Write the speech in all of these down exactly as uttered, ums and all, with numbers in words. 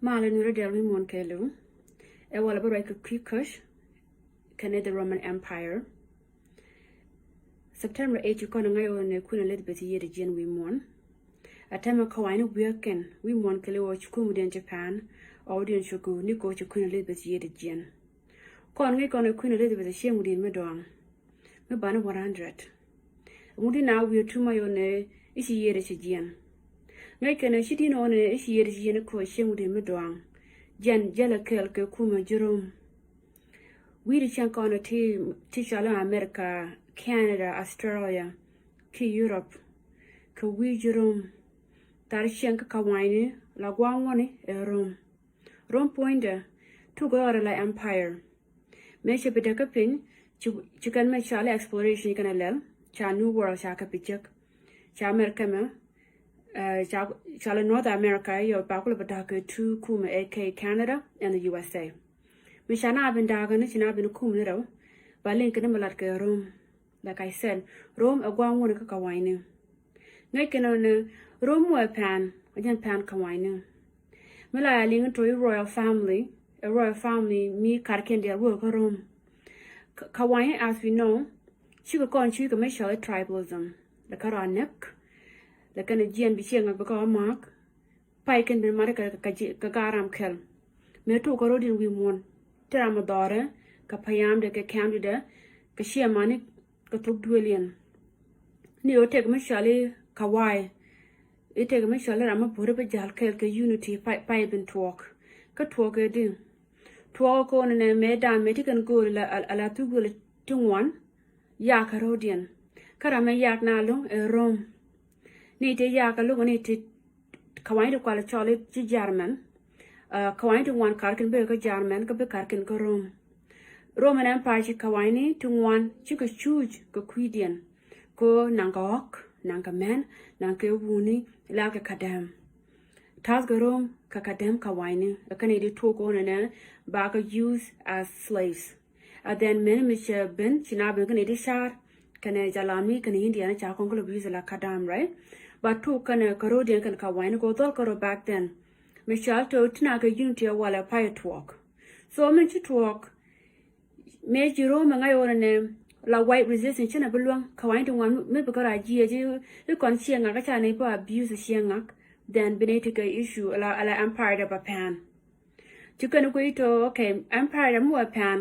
Malɛ ni rɔ dial wi̱i̱ muɔ̱ɔ̱n kɛɛliw. Ɛ walɛ bä ruac kɛ kui̱ Kush kɛnɛ the Roman Empire. September eight ci kɔn ŋa̱c ɣöö nɛ Queen Elizabeth yiëëdɛ jiɛn wi̱i̱ muɔ̱ɔ̱n. A tɛmɛ kɛ wa̱i̱ni wi̱i̱ kɛn wi̱i̱ muɔ̱ɔ̱n kɛɛliw ɣöö ci kumdiɛn ci paan ɣɔwdiɛn ci gɔw ni kɛ ɣöö ci Queen Elizabeth yiëëdɛ jiɛn. Kɔn ŋäc kɔn ɛ Queen Elizabeth cieŋ wi̱diɛn mi dɔaŋ mi banɛ one hundred. Ŋut in a wi̱i̱ tum a yɔn ɛ i̱ ci yiëëdɛ ci jiɛn. Ŋäc kɛn ɛ ci di̱n ɣɔn ɛ i̱ ci yiëëdɛ ci jiɛn ɛ kɛ ɣöö cieŋ wi̱diɛn mi dɔaŋ. Jiɛn jälɛ kɛɛl kɛ kumɛ ji̱ Rom. Wi̱i̱ di cieŋ kɔn ɛ ti ti cɔl in America, Canada, Australia, ki Europe. Kɛ wi̱i̱ ji̱ Rom. Thar cieŋ kä kɛ wa̱i̱ni la gua̱a̱ŋ wäni ɛ Rom. Rom puɔ̱nydɛ tuk rɔɔdɛ la empire. Mëë cɛ bi däkä piny ci kɛn mɛ cɔal exploration kɛn a lɛl ca New World ca kɛ bi jek. Ca America mɛ ca cɔal North America yɔ ba kulɛ bi da̱kä tu kumɛ ɛ kɛ Canada and the U S A. Mi ca na bin da̱kä ni ci na bin kumɛ ni rɛw ba liŋ kɛn mɛ lat kɛ Rom. Like I said, Rom ɛ gua̱a̱ŋ wunɛ kä kɛ wa̱i̱ni. Ŋäc kɛn ɔ ni Rom wä pɛn a jɛn pɛn kɛ wa̱i̱ni. Mi la ya liŋ to i̱ royal family, ɛ royal family mi karkiɛn diaal wä kä Rom. Kɛ wa̱i̱ni, as we know, cikɛ kɔn ci kɛ mi cɔl i̱ tribalism. Lɛ kä rɔ a näk lɛ kɛn a jiɛn bi ciɛ ŋak bi kɛ ɔ ma̱a̱k. Pay kɛn ben mat kɛ kɛ garam kɛl. Mëë tok kä ro̱diɛn wi̱i̱ muɔ̱ɔ̱n ti ram a dhɔrɛ kɛ payamdɛ kɛ kɛmdɛ kɛ ciɛ mani kɛ thok duëliɛn. Ni ɣöö tëk mi cɔal i̱ kɛ wa̱i̱ i̱ tëk mi cɔal i̱ ram mi bo̱ri bi ja̱l kɛɛl kɛ unity pay pay ben tuɔɔk. Kä tuɔɔk ɛ di tuɔɔk ɛ ko̱n ɛnɛ mëë da̱a̱n mëë ti kɛn go̱o̱ri a la thuk duël ti ŋuan. Yak kä ro̱diɛn kä ram mi yak na lo̱ŋ ɛ Rom. Ni ti yak kä lo̱ŋ ni ti kɛ wa̱i̱ni ti kual cɔl i̱ ci German. Kɛ wa̱i̱ni ti ŋuan karkiɛn bikɛ kä German kä bi karkiɛn kä Rom. Roman Empire ci kɛ wa̱i̱ni ti ŋuan cikɛ cuuc kɛ kui̱diɛn. Ko naŋ kɛ ɣɔ̱k naŋ kɛ mɛn naŋ kɛ wuni la kɛ kɛ däm. Ta̱th kɛ Rom kɛ kɛ däm kɛ wa̱i̱ni ɛ kɛn i̱ di tuɔk ko nɛnɛ ba kɛ use as slaves. And then mɛni mi cɛ ben ci na ben kɛn i̱ di car kɛnɛ jalami kɛnɛ Indian ca kɔn kɛ lɔ bi use la kɛ däm, right? But tuk kɛnɛ kɛ ro̱diɛn kɛnɛ kɛ wa̱i̱ni ko dhɔl kɛ ro̱ back then. Mi cɔal to ti na kɛ unity walɛ pay tuɔɔk. So min ci tuɔɔk mëë ci Rom ɛ ŋa̱c ɣöö nɛ la white resistance ci na bi luäŋ kɛ wa̱i̱ni ti ŋuan mi bi kä ra jiɛc i̱ kɔn ciɛ ŋak kä ca ni bi abuse ciɛ ŋak. Then bi ni ti kɛ issue ala ala empire dɛ ba pɛn. Ci kɛn kui̱ to, okay, empire dɛ mi wä pɛn.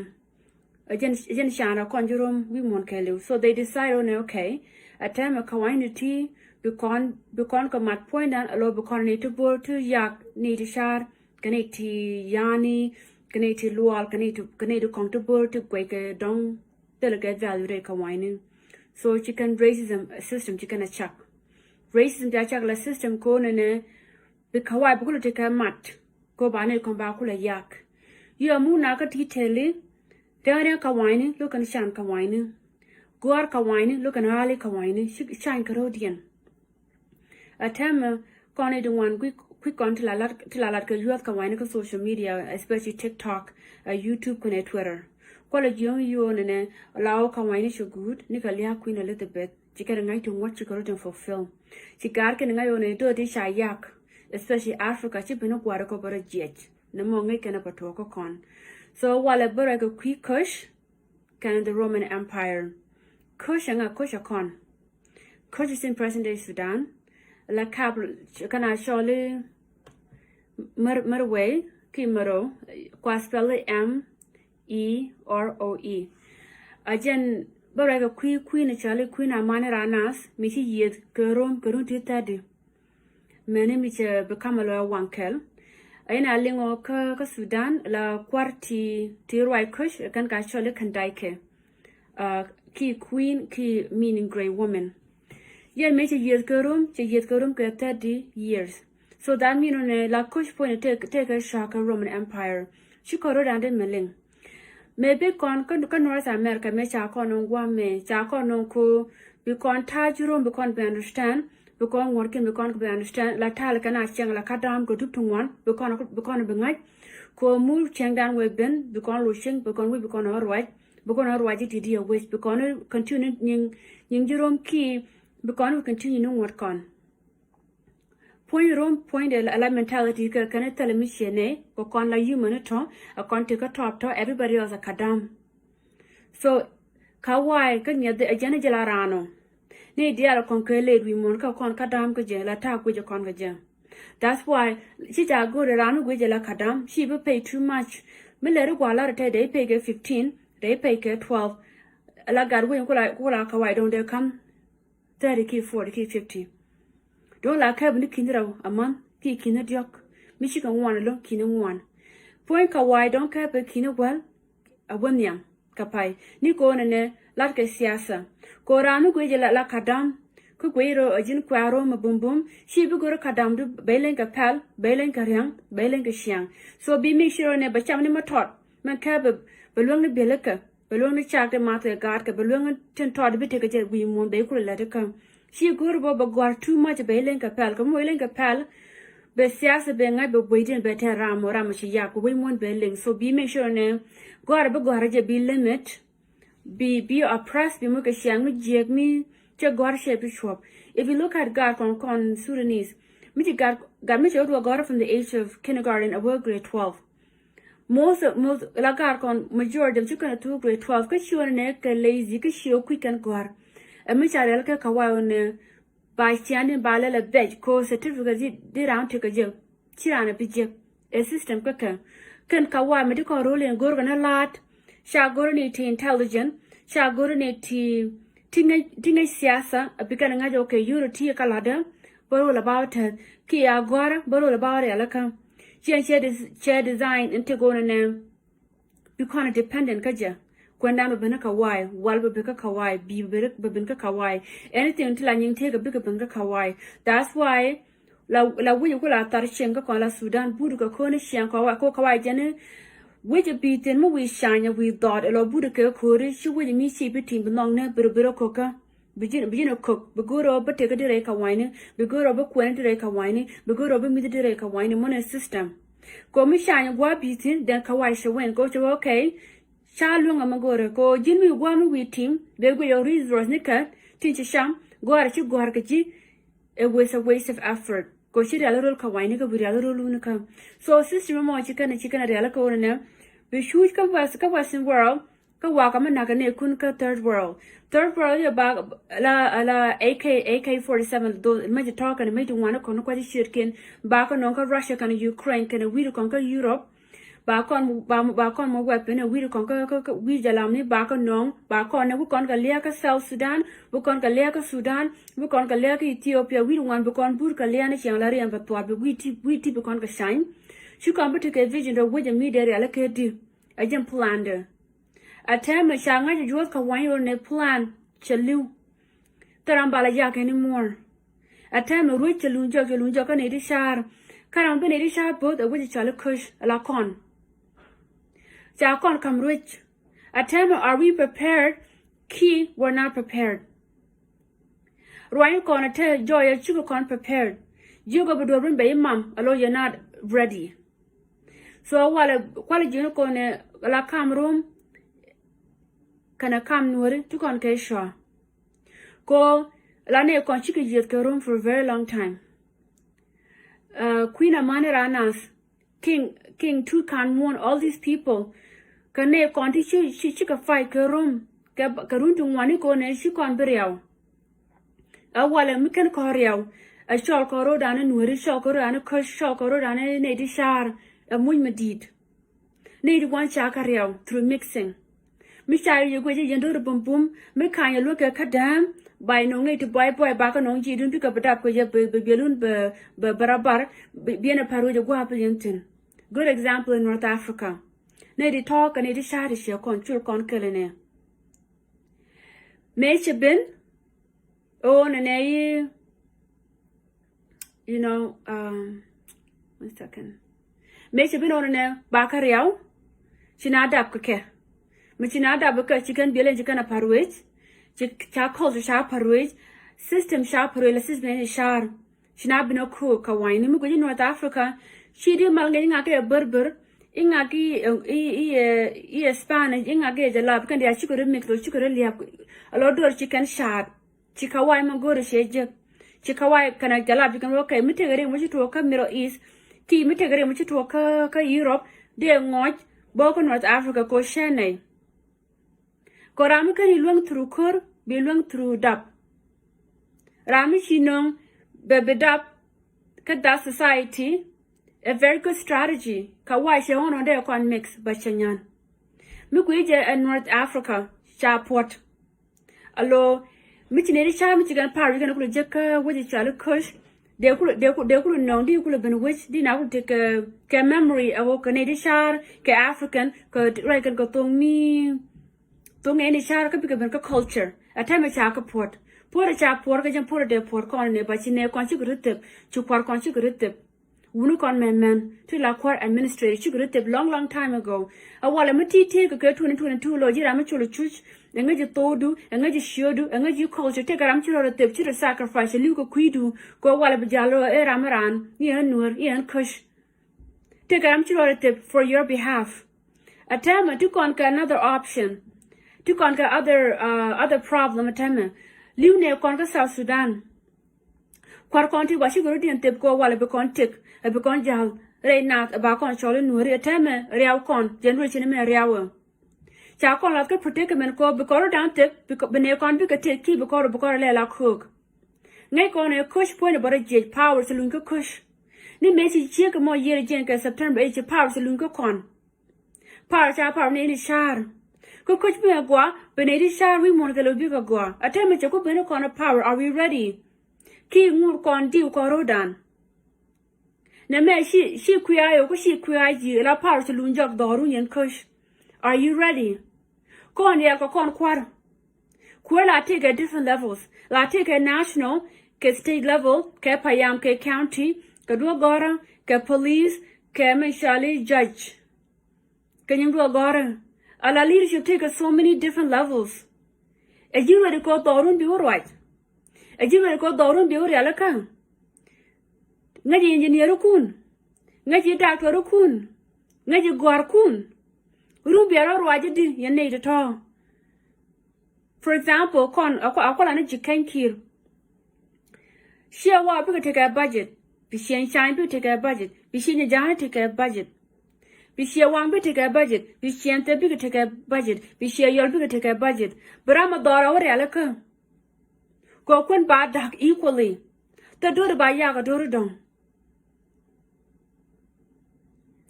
Ɛ jɛn ɛ jɛn can rɔ kɔn ji̱ Rom wi̱i̱ muɔ̱ɔ̱n kɛɛliw. So they decide ɣöö nɛ, okay, a tɛmɛ kɛ wa̱i̱ni ti bi kɔn bi kɔn kɛ mat puɔ̱nydan a lo̱ bi kɔn ni ti bo̱r ti yak ni ti car kɛ ni ti ya̱a̱ni kɛ ni ti lual kɛ ni ti kɛ ni ti kɔŋ ti bo̱r ti guɛc kɛ dɔ̱ŋ thilɛ kɛ value rɛy kɛ wa̱i̱ni. So ci kɛn racism system ci kɛn a cak. Racism ca cak la system ko nɛnɛ bi kɛ wa̱i̱ bi kulɛ ti kɛ mat ko ba ni kɔn ba kulɛ yak. Yɔ mu na kä ti tɛli. Dɛŋ dɛŋ kɛ wa̱i̱ni lo̱k kɛn can kɛ wa̱i̱ni. Gɔ̱a̱r kɛ wa̱i̱ni lo̱k kɛn aali kɛ wa̱i̱ni ci can kɛ ro̱diɛn. A tɛmɛ kɔn i̱ di ŋuan kui̱ kui̱ kɔn ti la lat ti la lat kɛ yuɔth kɛ wa̱i̱ni kä social media, especially TikTok, a YouTube kɛnɛ Twitter. Kualɛ jiɔ̱ŋ yuɔ̱ɔ̱n ɛnɛ la wä kɛ wa̱i̱ni cɛ guut ni kɛ lia̱a̱ Queen Elizabeth ci kɛn ŋa̱c ti ŋuɔ̱t ci kɛ ro̱diɛn fulfill. Ci ga̱a̱r kɛn ŋa̱c ɣöö nɛ do̱o̱ ti ca yak, especially Africa ci ben i̱ gua̱a̱r kɔ bä rɔ jiɛc. Nɛ mɔ ŋäc kɛn a bä tuɔɔk kä kɔn. So walɛ bä rɔ kɛ kui̱ Kush kɛn the Roman Empire. Kush ɛŋa? Kush ɛ kɔn. Kush is in present day Sudan. La kap kɛn a cɔl i̱ Mer Merway ki Mero kua spell i̱ M E R O E. A jɛn bä rɛk ɛ kui̱ kui̱n cɔl i̱ Queen Amani Ranas mi ci yieth kɛ Rom kɛ run ti thirty. Mɛni mi cɛ bi kam a lɔ waŋ kɛl. A yin a liŋ ɔ kä kä Sudan la kuar ti ti ruac Kush kɛn ka cɔl i̱ Kandake. Ki queen ki meaning great woman. Yɛn mëë cɛ yieth kɛ Rom, cɛ yieth kɛ Rom kɛ thirty years. So that mean ɔnɛ la Kush puɔ̱nyɛ tëë tëë kɛ cua kɛ Roman Empire. Ci kɔn ro̱dan dee mɛ liŋ. Mëë bi kɔn kä kä North America mëë ca kɔn nɔŋ guam mëë ca kɔn nɔŋ ko bi kɔn ta̱a̱ ji̱ Rom bi kɔn bi understand, bi kɔn ŋuɔ̱t kin bi kɔn bi understand la ta̱a̱ lɛ kɛn a cieŋ la kä da̱a̱m kɛ dup ti ŋuan bi kɔn bi kɔn bi ŋa̱c. Ko mur cieŋdan wee ben bi kɔn lo cieŋ bi kɔn wi̱c bi kɔn ɔ ruac bi kɔn ɔ ruac ji̱ ti diɛ wec bi kɔn continue nyiŋ nyiŋ ji̱ Rom ki bi kɔn bi continue ni ŋuɔ̱t kɔn. Puɔ̱ny rom puɔ̱ny de la mentality kɛ kɛn thilɛ mi ciɛ nɛ kɛ kɔn la human tɔ, a kɔn ti kä tɔp tɔ, everybody else a kadam. So ka wa̱a̱ kä nyɛth a jɛn jɛ la raan ɔ. Ni diaal kɔn kɛ late wi̱i̱ muɔ̱n kä kɔn kadam kä jɛ la ta̱a̱ guic kɔn kä jɛ. That's why ci ca go̱o̱r raan mi guic jɛ la kadam, ci bi pay too much. Mi lɛ ri gua̱a̱ lar tɛ dee pay kɛ fifteen, dee pay kɛ twelve. La gat wi̱i̱ kula kula ka wa̱a̱ dɔ̱ŋ dee kam thirty ki forty ki fifty. Do̱ŋ la kɛp ni ki̱ni rɛw a month ki ki̱ni diɔ̱k. Mi cikɛ ŋuan lo̱ŋ ki̱ni ŋuan. Puɔ̱ny ka wa̱a̱ dɔ̱ŋ kɛp ki̱ni guäl a wä nhiam. Kä pay ni ko̱n ɛnɛ lat kɛ siasa. Ko̱ raan mi guic la la kadam. Kä guic rɔ a ji̱n kuɛ rɔ ma bum bum. Ci bi go̱r kadam du bɛ leny kɛ pɛl, bɛ leny kɛ riaŋ, bɛ leny kɛ ciaŋ. So bi make sure nɛ bɛ cam ni ma tɔt mɛn kɛ bɛ luäŋ ni biɛl kɛ. Bɛ luäŋ ni cak ti math kɛ gaat kɛ bɛ luäŋ ni tin tɔt bi tekɛ jɛ wi̱i̱ muɔ̱n bɛ kulɛ lät kä. Ci go̱r bɔ bɛ gɔ̱a̱r too much bɛ ileny kɛ pɛl kɛ mɔ ileny kɛ pɛl. Bɛ siasa bɛ ŋa̱c bɛ buɔydiɛn bɛ tɛn ram mɔ ram mɔ ci yak bɛ wec muɔ̱n bɛ leny. So bi make sure nɛ gɔ̱a̱r bi gɔ̱a̱r jɛ bi limit. Bi bi oppress bi muk kɛ ciaŋ mi jiɛk mi cɛ gɔ̱a̱r cɛ bi cuɔp. If you look at gaat kɔn kɔn Sudanese mi ci gaat gaat mi cɛ wä duɔ gɔ̱a̱r from the age of kindergarten above grade twelve. Most, most la gar kɔn majority of ci kɛn thuk grade twelve kä ci ɣän nɛ kɛ lazy kä ci ɣä kui̱ kɛn gɔ̱a̱r. Ɛ mi ca riɛl kɛ ka wa̱a̱ ɣän nɛ ba ciani ba lɛl ɛ bɛc ko certificate di, di round tekɛ jek. Ci raan ɛ bi jek. Ɛ system kä kɛ kɛn ka wa̱a̱ mi di kɔn rol in go̱r kɛ ni laat. Ca go̱r ni ti intelligent. Ca go̱r ni ti ti ŋäc, ti ŋäc siasa ɛ bi kɛn ŋa̱c ɛ wä kɛ yuri ti ka la̱tdä. Bä rol ɛ ba wä tɛth ki a gɔ̱a̱rä bä rol ɛ ba wä riɛl kä. Ciɛn cɛ dis-, cɛ design in ti go̱o̱n ɛnɛ. Bi kɔn dependent kä jɛ. Kuɛn dan bɛ ben kä kawaii, wal bɛ ben kä kawaii, bi bɛ ben kä kawaii. Anything ti la nyiŋ tëëk bikɛ ben kä kawaii. That's why la, la wi̱c ku la thar cieŋ kä kɔn la Sudan, but kɛ ko̱n cieŋ kawaii, ko kawaii jɛn wi̱c bi thin mi wi̱c cany wi̱c dhɔt ɛ lɔ but kɛ ko̱ri ci wi̱c mi ci bi tiŋ bi nhɔk nɛ bir bir kokä. Bi ji̱n, bi ji̱n a kök, bi go̱o̱r ɔ bi tek di rɛy ka wa̱nyni, bi go̱o̱r ɔ bi kuɛn di rɛy ka wa̱nyni, bi go̱o̱r ɔ bi mi̱th di rɛy ka wa̱nyni, mɔnɛ system. Kɔ mi cany gua̱a̱ bi̱i̱ thi̱n, then ka wa̱a̱ cɛ wɛn, kɔ cɛ wä, okay. Ca luäŋ ɛmɛ go̱o̱rɛ, kɔ ji̱n mi gua̱a̱ mi wi̱i̱ ti̱m, bɛ guic ɔ resource ni kɛ, tin ci cam, gɔ̱a̱rɛ ci gɔ̱a̱r kɛ ji̱, a waste, a waste of effort. Kɔ ci rial rol ka wa̱nyni kä bi rial rol wuni kä. So system ɛmɔ ci kɛn, ci kɛn rial kä wuni nɛ. Bi cuc kä west, kä western world, kä wakä mi nakä ni kun kä third world. Third world yɛ ba la, la A K, A K forty-seven, those mɛ ti tɔk kɛn mɛ ti ŋuan kɔn kua̱c ciötkiɛn. Ba kä nɔŋ kä Russia kɛn Ukraine kɛn wi̱i̱ kɔn kä Europe. Ba kɔn, ba, ba kɔn mɔ weapon wi̱i̱ kɔn kä, kä, kä wi̱i̱ jalam ni ba kä nɔŋ. Ba kɔn ni wi̱i̱ kɔn kɛ lia̱a̱ kä South Sudan. Wi̱i̱ kɔn kɛ lia̱a̱ kä Sudan. Wi̱i̱ kɔn kɛ lia̱a̱ kä Ethiopia. Wi̱i̱ ŋuan bi kɔn bur kɛ lia̱a̱ ni cieŋ la riɛm bɛ thuat bi wi̱i̱ ti, wi̱i̱ ti bi kɔn kɛ cany. Ci kɔn bi ti kɛ vision dɔ wi̱i̱ jɛ mi dee rial kɛ di. A jɛn plan dɛ. A tɛmɛ ca ŋa̱c juɔth kä wa̱ny rol ni plan cɛ li̱w. Thil ram bal a jak anymore. A tɛmɛ ruec cɛ luny jɔk, cɛ luny jɔk kä nɛy ti ca̱a̱r. Kä ram bi nɛy ti ca̱a̱r bo̱th a wec cɔl i̱ köc ala kɔn. Ca kɔn kam ruec. A tɛmɛ, are we prepared? Ki, we're not prepared. Ruany kɔn a te jɔɔc a cikɛ kɔn prepared. Jiök a bi duɔ̱r bin bɛ imam, alo, you're not ready. So walɛ, kualɛ ji̱n kɔn ɛ la kam rom kɛnɛ kam nuɔri ti kɔn kɛ cua. Ko la nɛ kɔn cikɛ yieth kɛ rom for a very long time. Uh, Queen Amani Ranas, King, King Tut Kan Muɔn, all these people. Kɛ nɛ kɔn ti ci, ci, cikɛ fight kɛ rom kɛ, kɛ run ti ŋuani kɔn ɛ ci kɔn bi riaw. A walɛ mi kɛn kɔn riaw. A cɔl kɔn ro̱dan nuɔri, cɔl kɔn ro̱dan köc, cɔl kɔn ro̱dan nɛy ti ca̱a̱r. A muc mi di̱i̱t. Nɛy ti wan ca kä riaw through mixing. Mi ca yɛ guic yɛn do̱r bum bum mi ka̱ny a luäk kɛ kä dääm. Ba yɛ nɔŋ nɛy ti buay buay ba kä nɔŋ ji̱ dun bikɛ bi dap kɛ yɛ bi, bi biɛlun bɛ, bɛ, bɛ rabar. Bi, biɛn a pa̱r wec a gua̱a̱p yɛn thi̱n. Good example in North Africa. Nɛy ti tɔ̱ɔ̱k kɛ nɛy ti ca̱a̱r ti ciɛ kɔn cul kɔn kɛl inɛ. Mëë cɛ ben, ɣöö nɛnɛ i̱, you know, um, one second. Mëë cɛ ben ɣöö nɛnɛ ba kä riaw, ci na dap kɛ kɛ. Mi ci na dap kɛ kɛ, ci kɛn biɛl in ci kɛn a pa̱r wec, ci ca culture ca pa̱r wec, system ca pa̱r wec, la system in ca̱a̱r. Ci na bin a ko̱o̱k kä wa̱nyni mi guic i̱ North Africa. Ci di mal ŋi̱i̱c i̱ ŋa̱k i̱ a Berber, i̱ ŋa̱k i̱, i̱, i̱, i̱ a Spanish, i̱ ŋa̱k i̱ a Jalab, kɛn diaal cikɛ rɔ mix, cikɛ rɔ liap. A lɔ dɔr ci kɛn ca̱a̱t. Ci kä wa̱a̱ imɛ go̱o̱rɛ ciɛ jek. Ci Kawai kɛnɛ Jalap ci kɛn wä kɛ mi tekɛ riɛm mi ci tuɔɔk kä Middle East, ki mi tekɛ riɛm mi ci tuɔɔk kä, kä Europe, dee ŋɔc bä kä North Africa kɛ ɣöö cɛ nɛy. Kɛ ɣöö ram mi /keni luäŋ through ko̱r, bi luäŋ through dap. Ram mi ci nööŋ bɛ bi dap kä that society, a very good strategy. Kawai cɛ ɣɔ̱n ɣɔ̱n dee kɔn mix bä cɛ nyan. Mi kui̱ jɛ ɛ North Africa ca puɔ̱t. Alo, mi ci nɛy ti ca̱r mi ci kɛn power, ci kɛn kulɛ jek kä wec cɔali Kush. Dee kulɛ, dee kulɛ, dee kulɛ nööŋ, di kulɛ ben wec, di na kulɛ tekɛ, kɛ memory ɛ ɣöö kɛ nɛy ti ca̱r, kɛ African, kɛ ruac kɛn kɛ thoŋ mi, thoŋ nɛy ti ca̱r kä bikɛ ben kä culture. Ɛ täämɛ ca kɛ puɔ̱t. Puɔ̱t ɛ ca puɔ̱t kä jɛn puɔ̱t ɛ dee puɔ̱t kɔn nɛ, ba ci nɛy kɔn cikɛ ri thep, ci kua̱r kɔn cikɛ ri thep. Wuni kɔn mɛmɛn ti la kuäär administrator cikɛ ri thep long, long time ago. A walɛ mi ti̱ti̱ kɛ kɛ twenty twenty-two lɔ ji̱ ram mi col cuc. Ɛŋa ji̱ thokdu, ɛŋa ji̱ ciötdu, ɛŋa ji̱ culture, tekɛ ram ci rɔ ri thep, ci rɔ sacrifice, li̱w kɛ kui̱du. Kɛ walɛ bi jal rɔ ɛ ram ran, i̱ ɛn Nuäär, i̱ ɛn Kush. Tekɛ ram ci rɔ ri thep for your behalf. A täämɛ ti kɔn kɛ another option. Ti kɔn kɛ other, uh, other problem a täämɛ. Li̱w nɛ kɔn kä South Sudan. Kua̱r kɔn ti ba cikɛ rɔ diɛn thep kɛ walɛ bi kɔn tëk, ɛ bi kɔn ja̱l rɛy nath, ɛ ba kɔn cɔl i̱ Nuääri, ɛ täämɛ riaw kɔn, generation mɛ riaw ɛ. Ca kɔn lath kä predicament kɛ bi kɔn rɔ da̱ŋ thep, bi kɔ-, bi nɛy kɔn bikɛ tëk ki bi kɔn rɔ, bi kɔn rɔ lɛ la köök. Ŋäc kɔn ɛ Kush puɔ̱ny ɛ bä rɔ jiɛc power ci luny kä Kush. Ni mëë ci ciek kɛ mɔ yiër jiɛn kɛ September ɛ ci power ci luny kä kɔn. Power ca power ni ni ca̱r. Kä Kush mi a gɔaa, bi nɛy ti ca̱r wi̱i̱ muɔ̱ɔ̱n kɛ lo̱ bikɛ gɔaa. A täämɛ cɛ ku ben kɔn a power, are we ready? Ki ŋur kɔn diw kɔn ro̱dan. Nɛ mɛ ci, ci kui̱ a yo̱o̱, kä ci kui̱ a ji̱, la power ci luny jɔk dhɔru yɛn Kush. Are you ready? Kɔn yɛl kɛ kɔn kua̱r. Kuäär la tekɛ different levels. La tekɛ national, kɛ state level, kɛ payam, kɛ county, kɛ duɔ̱ɔ̱r gɔ̱rä, kɛ police, kɛ mɛ cɔali judge. Kɛ nyin duɔ̱ɔ̱r gɔ̱rä. A la leadership tekɛ so many different levels. Ɛ ji̱ ready kɛ dhɔrun bi wä ruac? Ɛ ji̱ ready kɛ dhɔrun bi wä rialikä? Ŋäci engineer kun. Ŋäci doctor kun. Ŋäci gɔ̱a̱r kun. Run bia rɔ ruac di yɛn nɛy tɔ̱tɔ̱. For example, kɔn, a kɔ-, a kɔla ni ci keny Kiir. Ciɛ wa bikɛ tekɛ budget. Bi ciɛ cany bikɛ tekɛ budget. Bi ciɛ nyaja̱a̱ŋ tekɛ budget. Bi ciɛ waŋ bikɛ tekɛ budget. Bi ciɛ thep bikɛ tekɛ budget. Bi ciɛ yɔl bikɛ tekɛ budget. Bi ram a dhɔr a wä rialikä. Kɛ kuän ba da̱k equally. Thɛ do̱ri ba yak a do̱ri dɔ̱ŋ.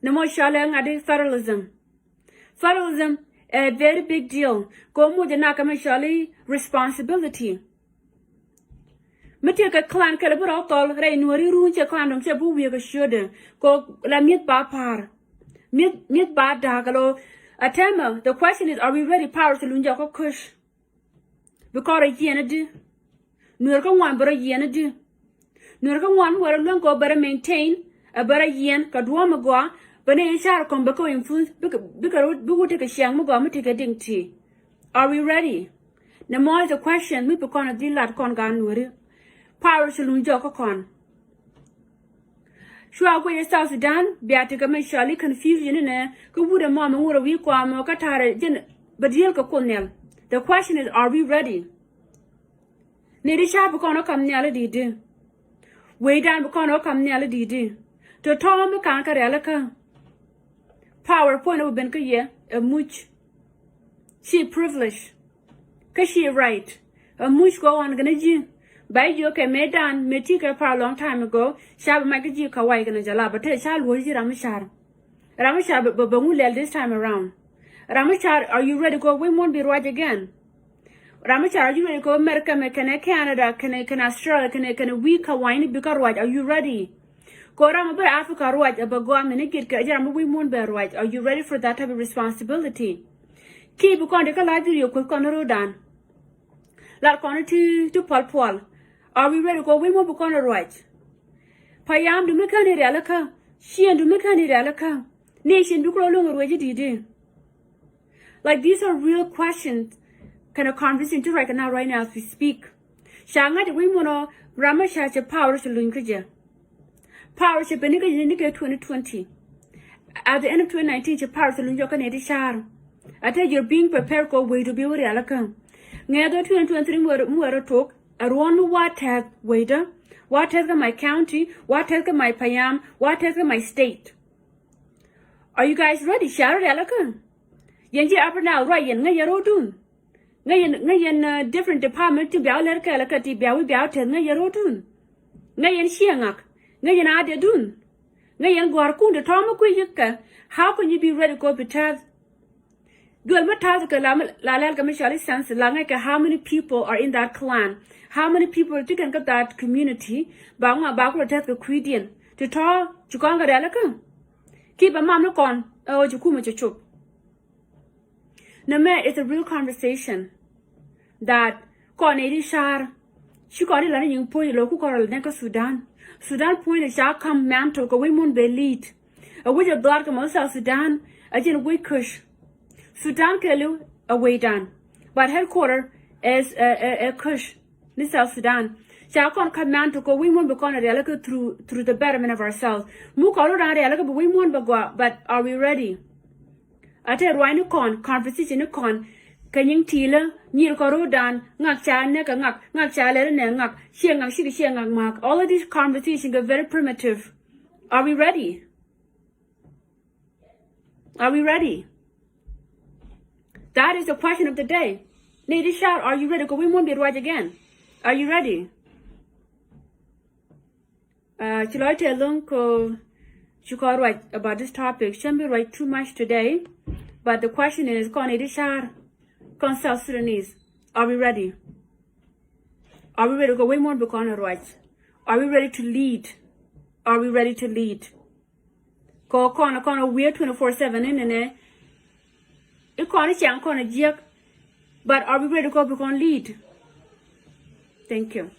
Ni mɔ cɔalɛ ŋa̱t i̱ federalism. Federalism a very big deal. Kɛ mɔ jɛ nak kɛ mɛ cɔali responsibility. Mi tekɛ clan kɛlɛ bi rɔ thɔl rɛy Nuääri run cɛ clan dɔ̱ŋ cɛ bi wiee kɛ ciötdɛ. Kɛ la mi̱eth ba pa̱a̱r. Mi̱eth, mi̱eth ba da̱a̱k kɛ lo. A täämɛ, the question is, are we ready? Power ci luny jɔk kä Kush. Bi kɔn rɔ yiɛn adi. Nueer kä ŋuan bɛ rɔ yiɛn adi. Nueer kä ŋuan mi wä rɔ luäŋ kɛ ɣöö bɛ rɔ maintain, ɛ bɛ rɔ yiɛn kɛ duɔ̱ɔ̱p mi gɔaa, bɛ ni i̱ car kɔm bɛ kɛ influence, bikɛ, bikɛ rɔ, bi wut tekɛ ciaŋ mi gɔaa mi tekɛ dignity. Are we ready? Nɛ mɔ is a question mi bi kɔn a dhil lat kɔn gaat Nuääri. Power ci luny jɔk kä kɔn. Cua guic ɛ South Sudan bia tekɛ mɛ cɔali confusion inɛ, kä wut ɛmɔ mi ŋurɛ wi̱i̱ kɔam ɔ kä ta̱rɛ jɛn bɛ dieel kɛ Kuoth Nhial. The question is, are we ready? Ni di ca bi kɔn ɔ kam nhial i̱ di̱i̱t di? Wecdan bi kɔn ɔ kam nhial i̱ di̱i̱t di? Tɔ̱tɔ̱ mi ka̱n kä rialikä. Power puɔ̱n ɛ bi ben kä yɛ ɛ muc. Ci privilege. Kä ci right. Ɛ muc kɛ ɣɔn kɛn ji̱. Ba jiök kɛ mëëdan mëë ti kɛ power long time ago. Ca bi mac kä ji̱ Kawai kɛn jɛ la bɛ te ca luɔ̱c ji̱ ram mi car. Ram mi car bɛ, bɛ, bɛ ŋu lɛl this time around. Ram mi car, are you ready kɛ ɣöö wi̱i̱ muɔ̱ɔ̱n bi ruac again? Ram mi car, are you ready kɛ ɣöö America mɛ kɛnɛ Canada kɛnɛ, kɛnɛ Australia kɛnɛ, kɛnɛ wi̱i̱ Kawai ni bikɛ ruac? Are you ready? Kɛ ɣöö ram mi bɛ Africa ruac ɛ bɛ gɔaa mɛn i̱ git kɛ jɛ ram mi wi̱i̱ muɔ̱ɔ̱n bɛ ruac. Are you ready for that type of responsibility? Ki bi kɔn di kä la̱a̱c video kueth kɔn ro̱o̱dan. Lat kɔn ti, ti puɔl puɔl. Are we ready kɛ ɣöö wi̱i̱ muɔ̱ɔ̱n bi kɔn ruac? Payamdu mi kän i̱ rialikä. Ciëŋdu mi kän i̱ rialikä. Nation bi kulɔ luäŋ ruec i̱ di̱i̱t di? Like, these are real questions. Kɛnɛ conversation ti ruac kɛ na right now as we speak. Ca ŋa̱c i̱ wi̱i̱ muɔ̱ɔ̱n ɔ ram mi ca cɛ power cɛ luny kä jɛ. Power cɛ ben ni kä jɛ ni kɛ twenty twenty. At the end of twenty nineteen cɛ power cɛ luny jɔk kä nɛy ti car. A te you're being prepared kɛ ɣöö wecdu bi wä rialikä. Ŋɛ̈th ɔ twenty twenty-three mi wä rɔ tok. Ɛ ruɔ̱n mi wa tɛth wecdä, wa tɛth kä my county, wa tɛth kä my payam, wa tɛth kä my state. Are you guys ready? Cia rɔ rialikä. Yɛn ji̱ Upper Nile ruac yɛn ŋäc yɛn ro̱o̱dun. Ŋäc yɛn, ŋäc yɛn, uh, different department ti bia wä lɛr kɛɛl kä ti bia wi̱i̱ bia wä tɛth ŋäc yɛn ro̱o̱dun. Ŋäc yɛn ciɛ ŋak. Ŋäc yɛn adɛdun. Ŋäc yɛn gɔ̱a̱rkun ti tɔ̱ mi kui̱ yikɛ. How can you be ready kɔ bi tɛth? Duel mi ta̱th kɛ la, la lɛl kɛ mi cɔal i̱ census, la ŋäc kɛ how many people are in that clan, how many people ti kɛn kä that community. Ba ŋuan ba kulɛ tɛth kɛ kui̱diɛn ti tɔ̱ ci kɔn kɛ rialikä. Ki bɛ mam ni kɔn ɛ ɣöö ci kumɛ cɛ cop. Nɛ mɛ, it's a real conversation that kɔn i̱ di car. Ci kɔn i̱ la ni nyiŋ puɔ̱ny lɔ ku kɔn rɔ la nɛ kä Sudan. Sudan puɔ̱ny lɛ ca ka̱m mantle kɛ wec muɔ̱n bɛ lead. A wec a dhuaar kɛ mɔ South Sudan a jɛn wec Kush. Sudan kɛɛliw a wecdan, but headquarter is a, a, a Kush ni South Sudan. Ca kɔn ka̱m mantle kɛ wec muɔ̱n bi kɔn a rialikä through, through the betterment of ourselves. Mu kɔn rɔ dan rialikä bi wec muɔ̱n bɛ gɔaa, but are we ready? A te ruac ni kɔn, conversation ni kɔn kɛ nyiŋ ti̱i̱lä, nyir kɔn ro̱o̱dan, ŋak ca nɛ kɛ ŋak, ŋak ca lɛl nɛ ŋak, ciɛ ŋak, cikɛ ciɛ ŋak ma̱a̱k. All of these conversation kɛ very primitive. Are we ready? Are we ready? That is the question of the day. Ni di car, are you ready? Kɛ wec muɔ̱n bi ruac again. Are you ready? Uh, ci lɔc tɛth lo̱ŋ kɛ ci kɔn ruac about this topic. Cäŋ bi ruac too much today, but the question is, kɔn i̱ di car, kɔn South Sudanese, are we ready? Are we ready kɛ wec muɔ̱n bi kɔn ruac? Are we ready to lead? Are we ready to lead? Kɔ kɔn kɔn a wiee twenty-four seven in nɛ. I̱ kɔn i̱ cɛŋ kɔn a jiäk. But are we ready kɔ bi kɔn lead? Thank you.